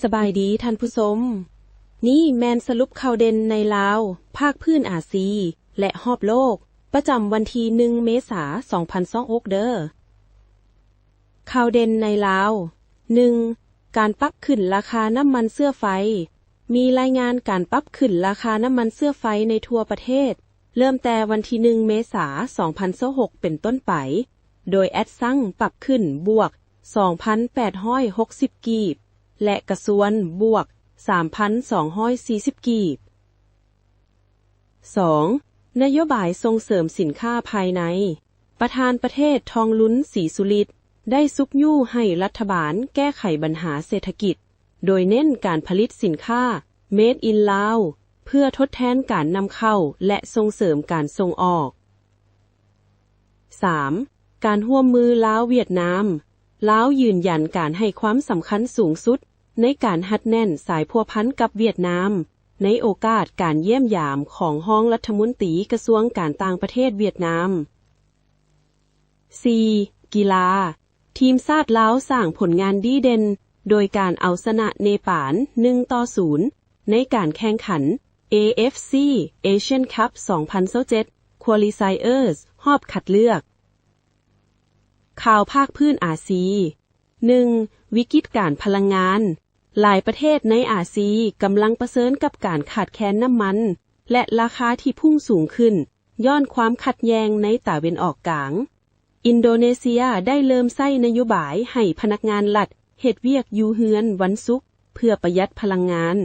ສະບາຍດີທ່ານຜູ້ຊົມ. ນີ້ແມ່ນສະຫຼຸບຂ່າວເດັ່ນໃນລາວ, ພາກພື້ນອາຊີ ແລະ ຮອບໂລກ ປະຈຳວັນທີໜຶ່ງ ເມສາ ສອງພັນຊາວຫົກ ເດີ. ຂ່າວເດັ່ນໃນລາວ. ໜຶ່ງ, ການປັບຂຶ້ນລາຄານ້ຳມັນເຊື້ອໄຟ. ມີລາຍງານການປັບຂຶ້ນລາຄານ້ຳມັນເຊື້ອໄຟໃນທົ່ວປະເທດ ເລີ່ມແຕ່ວັນທີໜຶ່ງ ເມສາ ສອງພັນຊາວຫົກ ເປັນຕົ້ນໄປ, ໂດຍແອັດຊັງປັບຂຶ້ນບວກສອງພັນແປດຮ້ອຍຫົກສິບກີບ ແລະ ກະຊວນບວກສາມພັນສອງຮ້ອຍສີ່ສິບກີບ. ສອງ, ນະໂຍບາຍສົ່ງເສີມສິນຄ້າພາຍໃນ. ປະທານປະເທດ ທອງລຸນ ສີສຸລິດ ໄດ້ຊຸກຍູ້ໃຫ້ລັດຖະບານແກ້ໄຂບັນຫາເສດຖະກິດ ໂດຍເນັ້ນການຜະລິດສິນຄ້າ Made in Lao ເພື່ອທົດແທນການນຳເຂົ້າ ແລະ ສົ່ງເສີມການສົ່ງອອກ. ສາມ, ການຮ່ວມມືລາວ-ຫວຽດນາມ. ລາວຢືນຢັນການໃຫ້ຄວາມສຳຄັນສູງສຸດໃນການຮັດແໜ້ນສາຍພົວພັນກັບຫວຽດນາມ ໃນໂອກາດການຢ້ຽມຢາມຂອງຮອງລັດຖະມົນຕີກະຊວງການຕ່າງປະເທດຫວຽດນາມ. ສີ່, ກິລາ. ທີມຊາດລາວສ້າງຜົນງານດີເດັ່ນ ໂດຍການເອົາຊະນະເນປານ ໜຶ່ງຕໍ່ສູນ ໃນການແຂ່ງຂັນ ເອເອັຟຊີ Asian Cup ສອງພັນຊາວເຈັດ Qualifiers ຮອບຄັດເລືອກ. ຂ່າວພາກພື້ນອາຊີ. ໜຶ່ງ, ວິກິດການພະລັງງານ. ຫຼາຍປະເທດໃນອາຊີກຳລັງປະເຊີນກັບການຂາດແຄນນ້ຳມັນ ແລະ ລາຄາທີ່ພຸ່ງສູງຂຶ້ນ ຍ້ອນຄວາມຂັດແຍ່ງໃນຕາເວັນອອກກາງ. ອິນໂດເນເຊຍໄດ້ເລີ່ມໃຊ້ນະໂຍບາຍໃຫ້ພະນັກງານລັດເຮັດວຽກຢູ່ເຮືອນວັນສຸກ ເພື່ອປະຢັດພະລັງງານ.